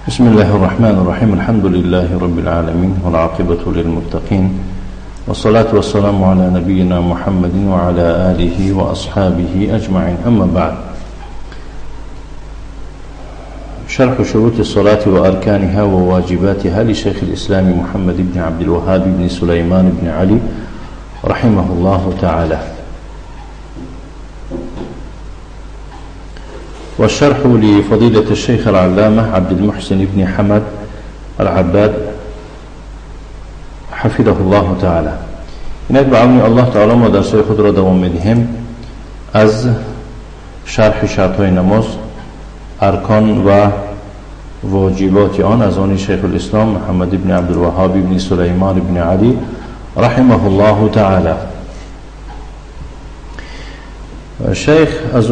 بسم الله الرحمن الرحيم. الحمد لله رب العالمين والعاقبة للمتقين والصلاة والسلام على نبينا محمد وعلى آله وأصحابه أجمعين. أما بعد، شرح شروط الصلاة وأركانها وواجباتها لشيخ الإسلام محمد بن عبد الوهاب بن سليمان بن علي رحمه الله تعالى. والشرح لفضيلة الشيخ العلامة عبد المحسن بن حمد العباد حفظه الله تعالى. اینک به عون الله تعالی ما درس‌های خود را دوام می‌دهیم از شرح شرط‌های نماز، ارکان و واجبات آن از آن شیخ الاسلام محمد بن عبدالوهاب بن سلیمان بن علی رحمه الله تعالی. شیخ از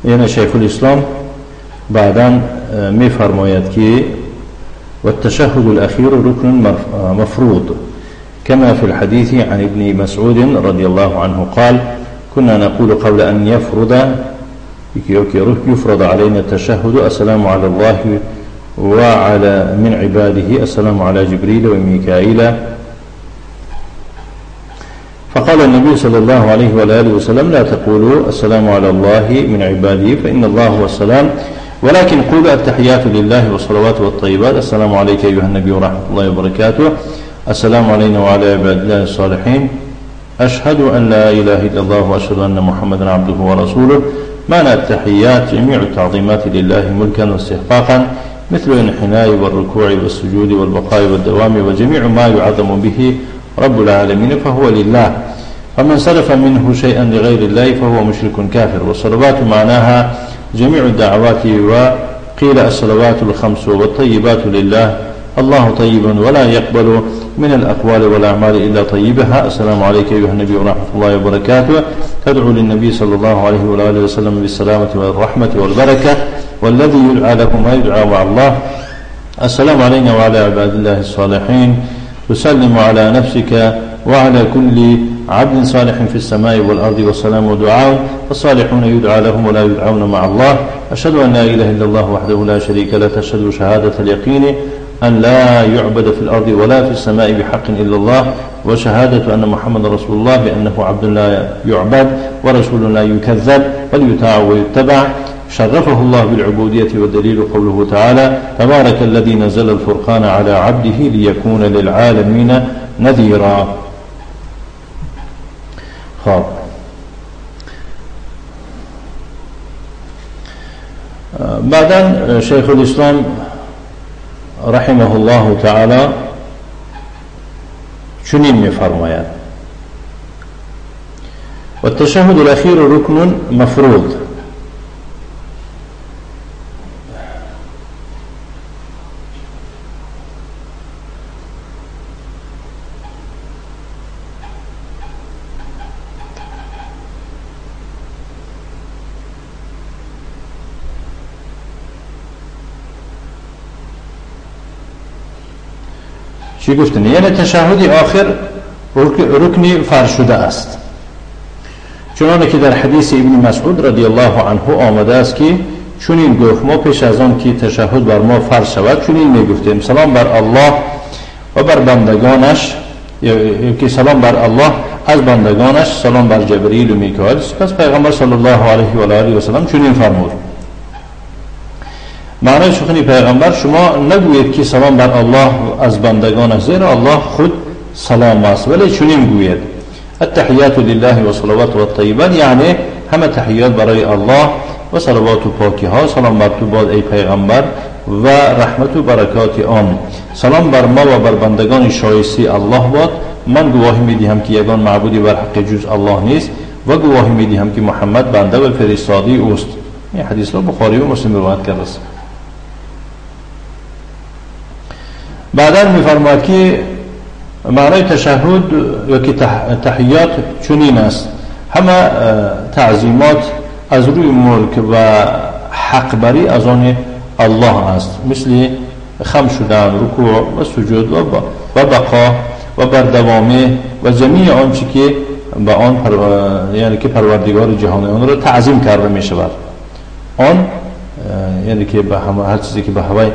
یعنی شیخ الاسلام بعدا می‌فرماید که والتشهد الأخير ركن مفروض كما في الحديث عن ابن مسعود رضي الله عنه قال: كنا نقول قبل أن يفرض علينا التشهد: السلام على الله وعلى من عباده، السلام على جبريل وميكائيل. فقال النبي صلى الله عليه وآله وسلم: لا تقولوا السلام على الله من عباده فإن الله هو السلام، ولكن قولوا التحيات لله والصلوات والطيبات، السلام عليك أيها النبي ورحمة الله وبركاته، السلام علينا وعلى عباد الله الصالحين، أشهد أن لا إله إلا الله وأشهد أن محمدا عبده ورسوله. معنى التحيات جميع التعظيمات لله ملكا واستحقاقا، مثل الانحناء والركوع والسجود والبقاء والدوام وجميع ما يعظم به رب العالمين فهو لله، فمن صرف منه شيئا لغير الله فهو مشرك كافر. والصلوات معناها جميع الدعوات، وقيل الصلوات الخمس والطيبات لله، الله طيب ولا يقبل من الأقوال والأعمال إلا طيبها. السلام عليك أيها النبي ورحمة الله وبركاته. تدعو للنبي صلى الله عليه وآله وسلم بالسلامة والرحمة والبركة، والذي يدعى له ما يدعى مع الله. السلام علينا وعلى عباد الله الصالحين. تسلم على نفسك وعلى كل عبد صالح في السماء والأرض، والسلام ودعاء، والصالحون يدعى لهم ولا يدعون مع الله. أشهد أن لا إله إلا الله وحده لا شريك له، تشهد شهادة اليقين أن لا يعبد في الأرض ولا في السماء بحق إلا الله، وشهادة أن محمد رسول الله بأنه عبد لا يعبد ورسول لا يكذب بل يطاع ويتبع. شرفه الله بالعبودية، والدليل قوله تعالى: تبارك الذي نزل الفرقان على عبده ليكون للعالمين نذيرا. خب، بعدا شیخ الاسلام رحمه الله تعالی چنین می‌فرماید: والتشهد الأخير ركن مفروض. چی گفتن؟ یعنی تشهد آخر رکن فرض شده است، چنانه که در حدیث ابن مسعود رضی الله عنه آمده است که چنین گفت: ما پیش از آن که تشهد بر ما فرض شود چنین میگفتیم: سلام بر الله و بر بندگانش، که سلام بر الله از بندگانش، سلام بر جبرئیل و میکائیل. پس پیغمبر صلی الله علیه و آله و سلم چنین فرمود. معنای سخن پیغمبر: شما نگویید که سلام بر الله از بندگانش، زیرا الله خود سلام است، ولی چنین گویید: التحیات لله و صلوات و الطیبات، یعنی همه تحیات برای الله و صلوات و پاکی ها، سلام بر تو باد ای پیغمبر و رحمت و برکات آن، سلام بر ما و بر بندگان شایسته الله باد. من گواهی میدهم که یگان معبودی بر حق جز الله نیست و گواهی میدهم که محمد بنده و فرستاده اوست. این حدیث را بخاری و مسلم روایت کرده است. بعدا میفرماید که معنای تشهد یا که تحیات چنین است: همه تعظیمات از روی ملک و حقبری از آن الله است، مثل خم شدن، رکوع و سجود و بقا و بردوامه و جمیع آنچه که به آن یعنی که پروردگار جهان آن را تعظیم کرده می شود. آن یعنی که به هر چیزی که به هوای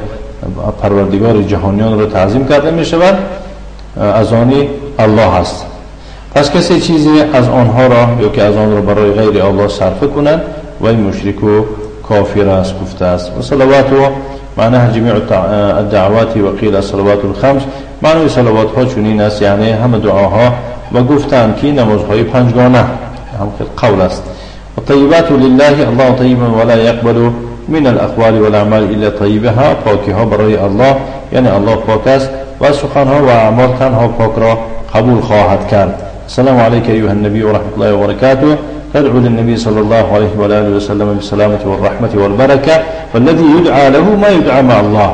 پروردگار جهانیان را تعظیم کرده می شود از آن الله است. پس کسی چیزی از آنها را یا که از آن را برای غیر الله صرف کند وی مشرک و کافر است گفته است. و صلوات معناها جمیع الدعوات و قیل الصلوات الخمس، معنی صلوات ها چنین است، یعنی همه دعاها و گفتند که نمازهای پنجگانه هم قول است. و طیبات لله، الله طیب ولا یقبل من الاقوال والاعمال الا طیبها، پاکی ها برای الله، یعنی الله پاک است و سخنها و اعمال تنها پاک را قبول خواهد کرد. السلام عليك أيها النبي ورحمة الله وبركاته. تدعو للنبي صلى الله عليه وآله وسلم بالسلامة والرحمة والبركة، والذي يدعى له ما يدعى مع الله.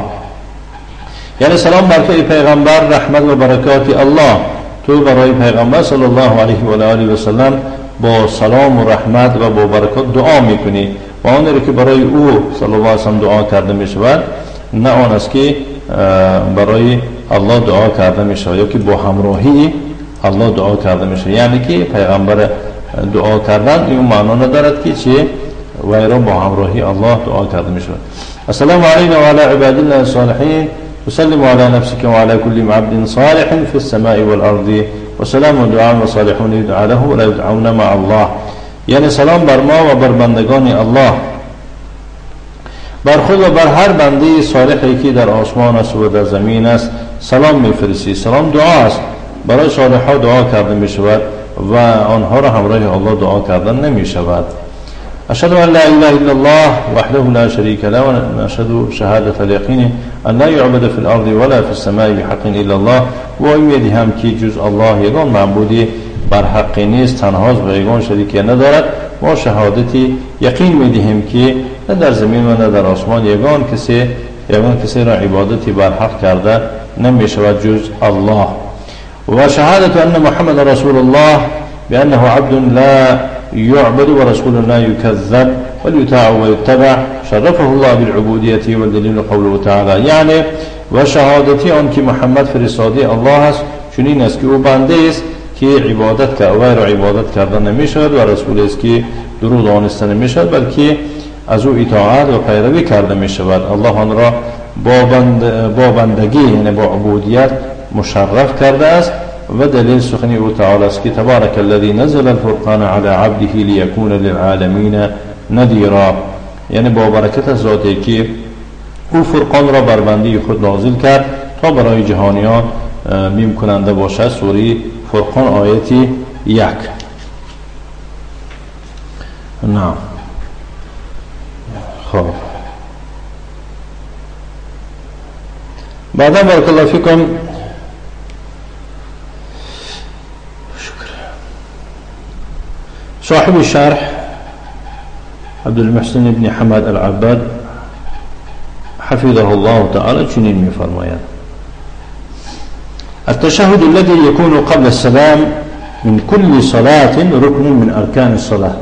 یعنی سلام بر تو ای پیغمبر، رحمت و برکات الله. تو برای پیغمبر صلی الله علیه و آله و سلم با سلام و رحمت و با برکات دعا میکنی و آن را که برای او صلی الله علیه و سلم دعا کرده میشود نه آن است که برای الله دعا کرده میشود یا که با همراهی الله دعا کرده میشه. یعنی که پیغمبر دعا کردن این معنا ندارد که چه وی را با همراهی الله دعا کرده میشه. السلام علینا و علی عباد الله الصالحین، تسلم على نفسك وعلى كل عبد صالح في السماء والأرض، وسلام دعاء وصالحون يدعى له ولا يدعون مع الله. یعنی سلام بر ما و بر بندگان الله، بر خود و بر هر بنده صالحی که در آسمان است و در زمین است سلام میفرستی. سلام دعا است، برای صالحها دعا کرده می شود و آنها را همراه الله دعا کردن نمی شود. أشهد أن لا إله إلا الله وحده لا شريك له ونشهد شهادة اليقين أن لا يعبد في الأرض ولا في السماء بحق إلا الله. و امید هم که جز الله یگان معبودی بر حق نیست، تنهاست و یگان شریکی ندارد. ما شهادتی یقین میدهیم که نه در زمین و نه در آسمان یگان کسی را عبادتی بر حق کرده نمی شود جز الله. و شهادة أن محمد رسول الله بأنه عبد لا يعبد ورسول لا يكذب وليطاع ويتبع، شرفه الله بالعبودية والدليل قوله تعالى. یعنی و شهادتی آن که محمد فرستاده الله است چنین است که او بنده است که عبادت کرد و را عبادت کردن نمی شود و رسول است که درود آنسته نمی شود، بلکه از او اطاعت و پیروی کرده می شود. الله آن را با بندگی یعنی با عبودیت مشرف کرده است. و دلیل سخن او تعالی است که تبارک الذی نزل الفرقان علی عبده لیکون للعالمین نذیرا، یعنی با برکت ذاتی که او فرقان را بر بنده خود نازل کرد تا برای جهانیان بیم کننده باشد. سوره فرقان آیت 1. نعم. خب بعدا بارک الله فیکم. صاحب الشرح عبد المحسن بن حمد العباد حفظه الله تعالى چنین می‌فرماید: التشهد الذي يكون قبل السلام من كل صلاة ركن من أركان الصلاة.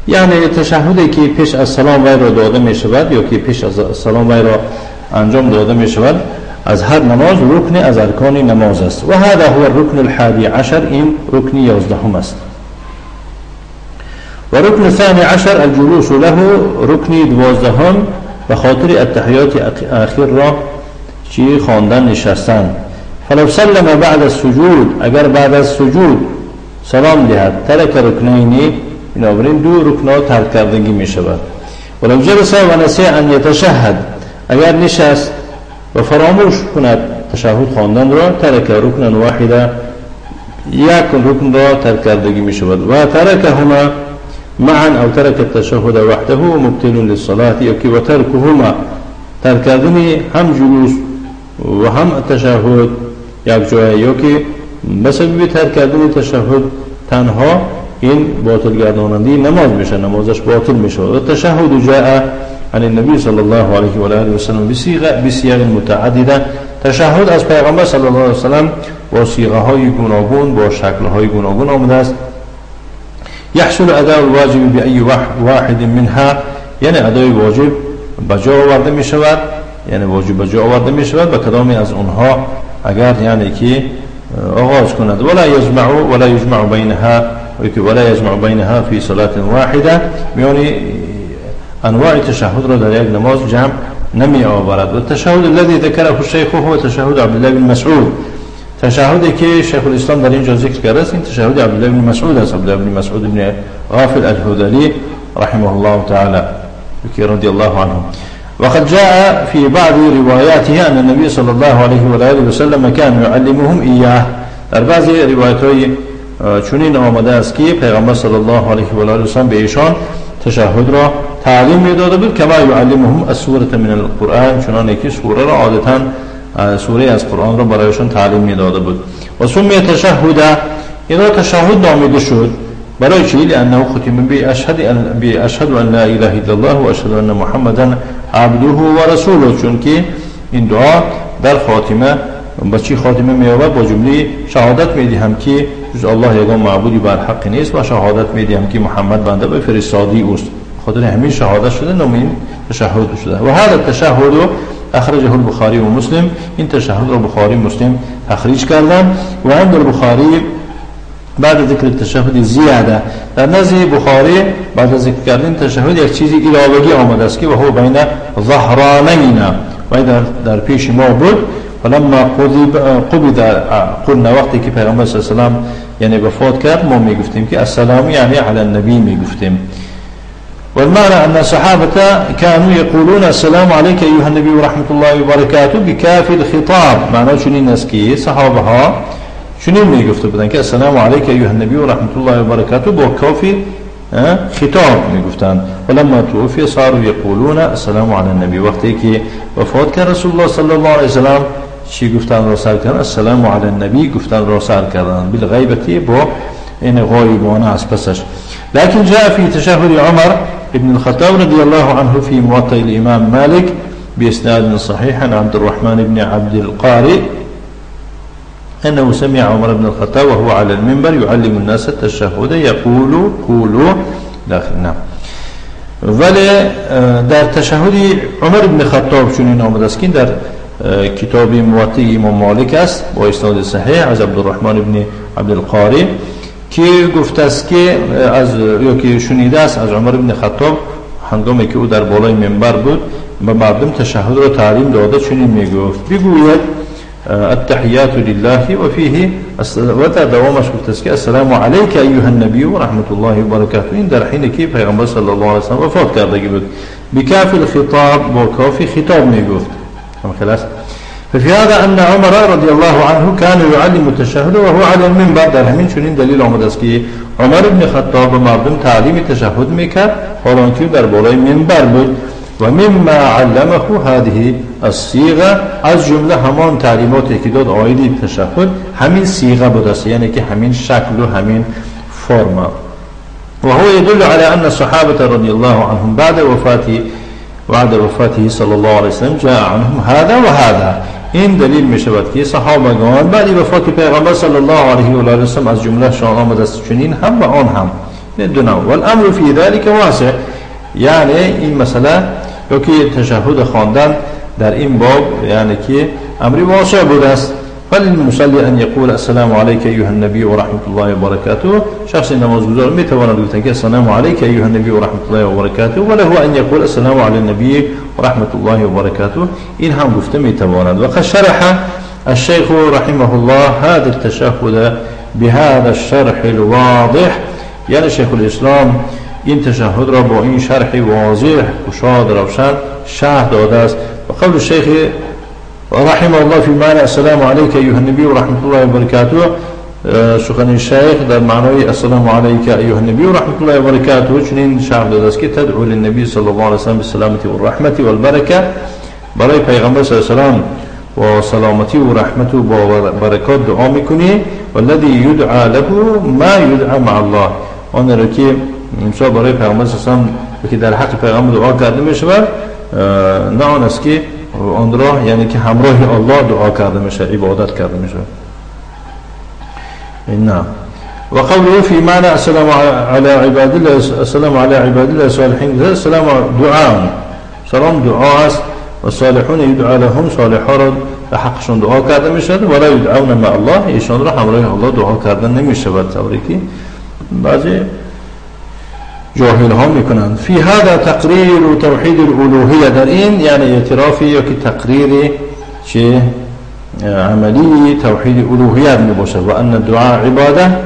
یعنی تشهدی که پیش از سلام وی را داده می شود یا که پیش از سلام وی را انجام داده می شود از هر نماز رکن از ارکان نماز است. و هذا هو الركن الحادي عشر، این رکن 11 است. و رکن الثاني عشر الجلوس له، رکن 12 به خاطر التحیات اخیر را چی خواندن نشستن. فلو سلم بعد السجود، اگر بعد از سجود سلام دهد ترک رکنین، بنابراین دو رکن را ترک کردگی می شود. ولو جلس و نسي ان یتشهد، اگر نشست و فراموش کند تشهد خواندن را ترک رکن واحده، یک رکن را ترک کردگی می شود. و ترکهما معا او ترک التشهد وحده مبطل للصلاة، یا که و ترکهما ترک کردن هم جلوس و هم تشهد یک جای، یا که بسبب ترک کردن تشهد تنها این باطل گرداننده نماز میشه، نمازش باطل میشه. و تشهد جاء عن النبي صلى الله عليه وآله وسلم بصيغ متعددة. تشهد از پیغمبر صلی الله علیه و سلم با صیغه های گوناگون، با شکل های گوناگون آمده است. يحصل اداء الواجب بأي واحد منها، یعنی ادای واجب بجا آورده می شود، یعنی واجب بجا آورده می شود به کدامی از آنها اگر یعنی که آغاز کند. ولا یجمع بینها ولا يجمع بينها في صلاة واحدة، یعنی انواع تشهد را در یک نماز جمع نمی آورد. و التشهد الذي ذكره الشيخ هو تشهد عبد الله بن مسعود، تشهدی که شیخ الاسلام در اینجا ذکر کرده است این تشهد عبد الله بن مسعود است، عبد الله بن مسعود بن غافل الهذلي رحمه الله تعالى رضي الله عنه. وقد جاء في بعض رواياته أن النبي صلى الله عليه وآله وسلم كان يعلمهم إياه. در بعضی روایت چنین آمده است که پیغمبر صلی الله علیه و آله و سلم به ایشان تشهد را تعلیم میداده بود، کما یعلمهم السوره من القرآن، چنانکه که سوره را عادتا سوره از قرآن را برایشان تعلیم میداده بود. و سمی تشهد، این را تشهد نامیده شد برای چی؟ لأنه ختم بأشهد أن لا إله إلا الله وأشهد أن محمدا عبده ورسوله، چون که این دعا در خاتمه با چی خاتمه می‌یابد؟ با جمله شهادت می‌دهم که جز الله یگان معبودی بر حق نیست و شهادت می‌دهم که محمد بنده و فرستاده اوست. خاطر همین شهادت شده نام این تشهد شده. و هذا التشهد اخرجه البخاری و مسلم، این تشهد را بخاری مسلم تخریج کردن. و عند البخاری بعد ذکر التشهد زیاده، در نزد بخاری بعد از ذکر کردن تشهد یک چیزی علاوگی آمده است که و هو بین ظهرانینا، و در پیش ما بود. فلما قبض قلنا، وقتی که پیغمبر صلی الله علیه و سلم یعنی وفات کرد ما میگفتیم که السلام یعنی علی النبی میگفتیم. والمعنى أن الصحابة كانوا يقولون السلام عليك أيها النبي ورحمة الله وبركاته بكاف الخطاب، معناه چنین است که صحابه ها چنین میگفته بودن که السلام علیک ایها النبی و رحمت الله و برکاته با کاف خطاب میگفتند. ولما توفی صاروا یقولون السلام علی النبی، وقتی که وفات کرد رسول الله صلی الله علیه و سلم چی گفتن را سر کردن؟ السلام علی النبی گفتن را سر کردن بالغیبتی، با این غایبانه از پسش. لكن جاء في تشهد عمر بن الخطاب رضي الله عنه في موطئ الإمام مالك بإسناد صحيح عن عبد الرحمن بن عبد القارئ أنه سمع عمر بن الخطاب وهو على المنبر يعلم الناس التشهد يقول قولوا داخل. نعم. ولی در تشهد عمر بن خطاب چنین آمده است که در کتاب موطئ امام مالک است با اسناد صحیح از عبدالرحمن بن عبدالقاری که گفته است که از یا که شنیده است از عمر بن خطاب هنگامی که او در بالای منبر بود به مردم تشهد را تعلیم داده چنین میگفت: بگوید التحيات لله وفيه و دوامش گفته است که السلام علیک ایها النبی و رحمت الله و برکاته. این در حینی که پیغمبر صلی الله علیه و سلم وفات کرده بود بکاف الخطاب، با کاف خطاب میگفت. خلاص. ففي هذا أن عمر رضي الله عنه كان يعلم التشهد وهو على المنبر. در همین چنین دلیل آمده است که عمر بن خطاب مردم تعلیم تشهد میکرد حالان که در بالای منبر بود. و مما علمه هذه الصيغه، از جمله همان تعلیماتی که داد عاید تشهد همین صیغه بود است، یعنی که همین شکل و همین فرم. و هو يدل على أن الصحابة رضي الله عنهم بعد وفاته صلى الله عليه وسلم جاء عنهم هذا وهذا. این دلیل می شود که صحابگان بعد وفات پیغمبر صلی الله علیه و آله و سلم از جمله شان آمده است چنین هم و آن هم، دو نوع. والامر فی ذلك واسع، یعنی این مسئله یا که تشهد خواندن در این باب یعنی که امری واسع بوده است. فللمصلي أن يقول السلام عليك أيها النبي ورحمة الله وبركاته. شخص نمازگزار میتواند بگوید که السلام عليك أيها النبي ورحمة الله وبركاته، وله أن يقول السلام على النبي ورحمة الله وبركاته. این هم گفته میتواند. وقد شرح الشيخ رحمه الله هذا التشهد بهذا الشرح الواضح، یعنی شیخ الاسلام این تشهد را با این شرح واضح گشاد روشن شرح داده است. و قول الشيخ رحمه الله في معنى السلام عليك أيها النبي ورحمة الله وبركاته، سخن الشيخ در معنای السلام عليك أيها النبي ورحمة الله وبركاته چنین شرح داده است که تدعو للنبي صلى الله عليه وسلم بالسلامة والرحمة والبركة، برای پیغمبر صلی الله علیه وسلم و سلامتی و رحمت و برکات دعا میکنی. والذي يدعى له ما يدعى مع الله، آن را که مثلا برای پیغمبر صلی الله علیه وسلم که در حق پیغمبر دعا کرده میشود نه آن است که آن را یعنی که همراه الله دعا کرده میشه، عبادت کرده میشه. نه. و قوله فی معنی السلام علی عباد الله، السلام علی عباد الله الصالحین، السلام دعا، سلام دعا است و صالحون یدعا لهم، صالحا را به حقشون دعا کرده میشد. ولا یدعون مع الله، ایشان را همراه الله دعا کرده نمیشود، طوری که بعضی جاهل ها میکنند. فی هذا تقریر توحید الالوهیه، در این یعنی اعترافی یا که تقریر چه عملی توحید الوهیت می باشد. و ان الدعاء عباده،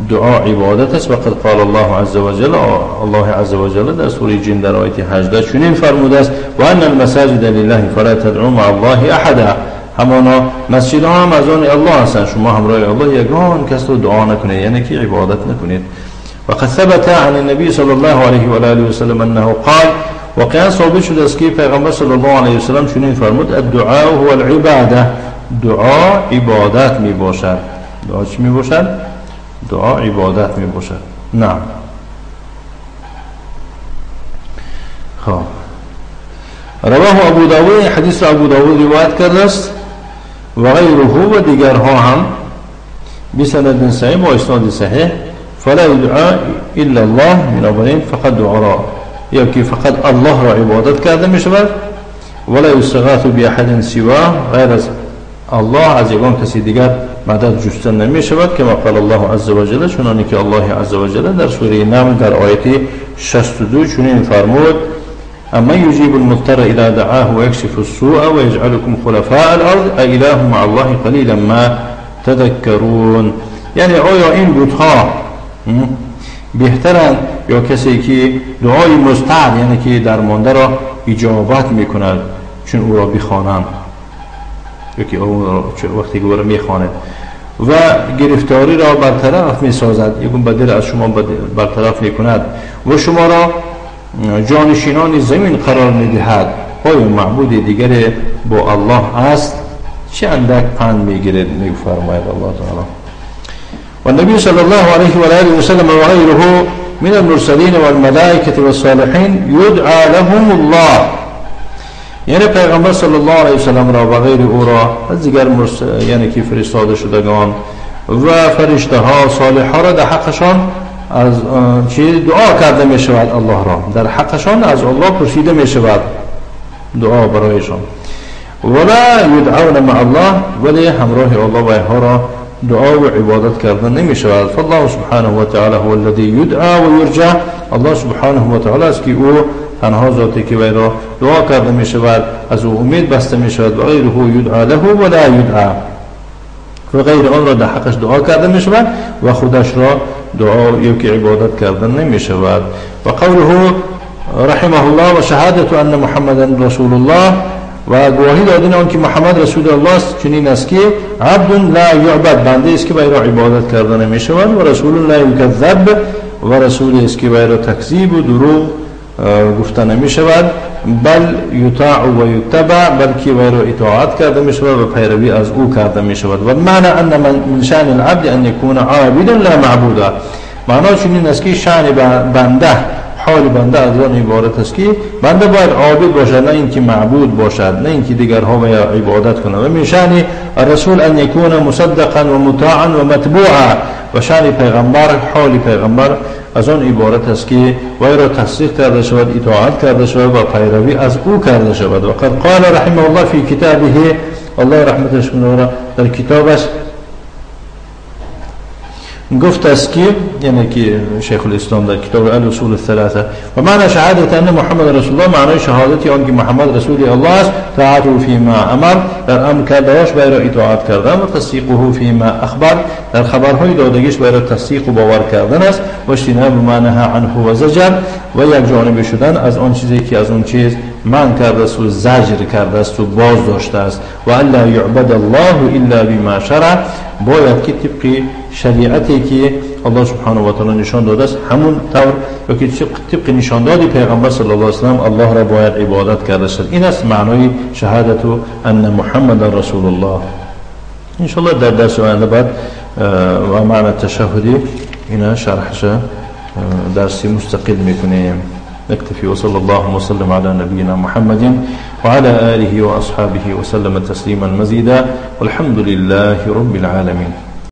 دعا عبادت است. وقد قال الله عز وجل، الله عز وجل در سوره جن در آیه 18 چنین فرموده است: و ان المساجد لله فلا تدعوا مع الله احدا. همانا مسجدها هم از آن الله هستند، شما همراه الله یگان کس رو دعا نکنید، یعنی که عبادت نکنید. وقد ثبت عن النبي صلى الله عليه وآله وسلم انه قال، واقعا ثابت شده است که پیغمبر صلی الله علیه وسلم چنین فرمود: الدعاء هو العباده، دعا عبادت می باشد. دعا چی می باشد؟ دعا عبادت می باشد. نعم. خب رواه ابو داود، حدیث ابو داود روایت کرده است و غیره و دیگرها هم بسند صحیح و اسناد صحیح. فلا يدعى الا الله، بنابراین فقط دعا را یا که فقط الله را عبادت کرده می شود. ولا یستغاث باحد سواه، غیر از الله از یگان کسی دیگر مدد جستن نمی شود. کما قال الله عز وجل، چنانی که الله عز وجل در سوره نمل در آیه 62 چنین فرمود: اما یجیب المضطر اذا دعاه ويكشف السوء ويجعلكم خلفاء الارض اله مع الله قلیلا ما تذکرون. یعنی آیا این بتها بهترند یا کسی که دعای مضطر یعنی که درمانده را اجابت میکند چون او را بخوانند، یکی وقتی که او را میخواند و گرفتاری را برطرف میسازد، یکون بدل از شما برطرف میکند و شما را جانشینان زمین قرار میدهد، آیا معبود دیگر با الله است؟ چه اندک پند میگیرد؟ میفرماید الله تعالی. والنبي صلى الله عليه وآله وسلم وغيره من المرسلين والملائكة والصالحين يدعى لهم الله، یعنی پیغمبر صلی الله علیه وسلم را و غیر او را از دیگر یعنی که فرستاده شدگان و فرشته ها صالح ها را در حقشان از چی دعا کرده می شود، الله را در حقشان از الله پرسیده می شود دعا برایشان. ولا یدعون مع الله، ولی همراه الله و اینها را دعا و عبادت کردن نمی شود. فالله سبحانه و تعالی هو الذی یدعا و یرجع، الله سبحانه و تعالی است که او تنها ذاتی که وی را دعا کرده می شود، از او امید بسته می شود. و غیره یدعا له ولا یدعا، و غیر آن را در حقش دعا کرده می شود و خودش را دعا یا که عبادت کردن نمی شود. و قوله رحمه الله و شهادت ان محمدا رسول الله، و گواهی دادن آن که محمد رسول الله است چنین است که عبد لا یعبد، بنده است که وی را عبادت کرده نمی شود، و رسول لا یکذب، و رسول است که وی را تکذیب و دروغ گفته نمی شود، بل یطاع و یتبع، بلکه وی را اطاعت کرده می شود و پیروی از او کرده می شود. و معنی ان من شأن العبد ان یکون عابدا لا معبودا، معنا چنین است که شأن بنده، حال بنده از آن عبارت است که بنده باید عابد باشد، نه اینکه معبود باشد، نه اینکه دیگرها باید عبادت کنند. و من شأن الرسول ان یکون مصدقا و مطاعا و متبوعا، و شأن پیغمبر، حال پیغمبر از آن عبارت است که وی را تصدیق کرده شود، اطاعت کرده شود و پیروی از او کرده شود. و قد قال رحمه الله فی کتابه، الله رحمتش کنه در کتابش گفت است که یعنی که شیخ الاسلام در کتاب الاصول الثلاثه، و معنی شهادت ان محمد رسول الله، معنی شهادت آن که محمد رسول الله است، طاعته فيما امر، در امر کردهاش وی را اطاعت کردن، و تصدیقه فيما اخبر، در خبرهای دادگیش وی را تصدیق و باور کردن است، و اجتناب ما نهى عنه و زجر، و یک جانب شدن از آن چیزی که از آن چیز منع کرده است و زجر کرده است و باز داشته است. و الا یعبد الله الا بما شرع، باید که طبق شریعتی که الله سبحانه و تعالی نشان داده است همون طور یا که طبق نشان دادی پیغمبر صلی الله علیه و سلم الله را باید عبادت کرده شد. این است معنای شهادت ان محمد رسول الله. ان شاء الله در درس آینده بعد و معنی تشهدی اینا شرحش درسی مستقل میکنیم. نكتفي وصلى الله وسلم على نبينا محمد وعلى آله وأصحابه وسلم تسليما مزيدا والحمد لله رب العالمين.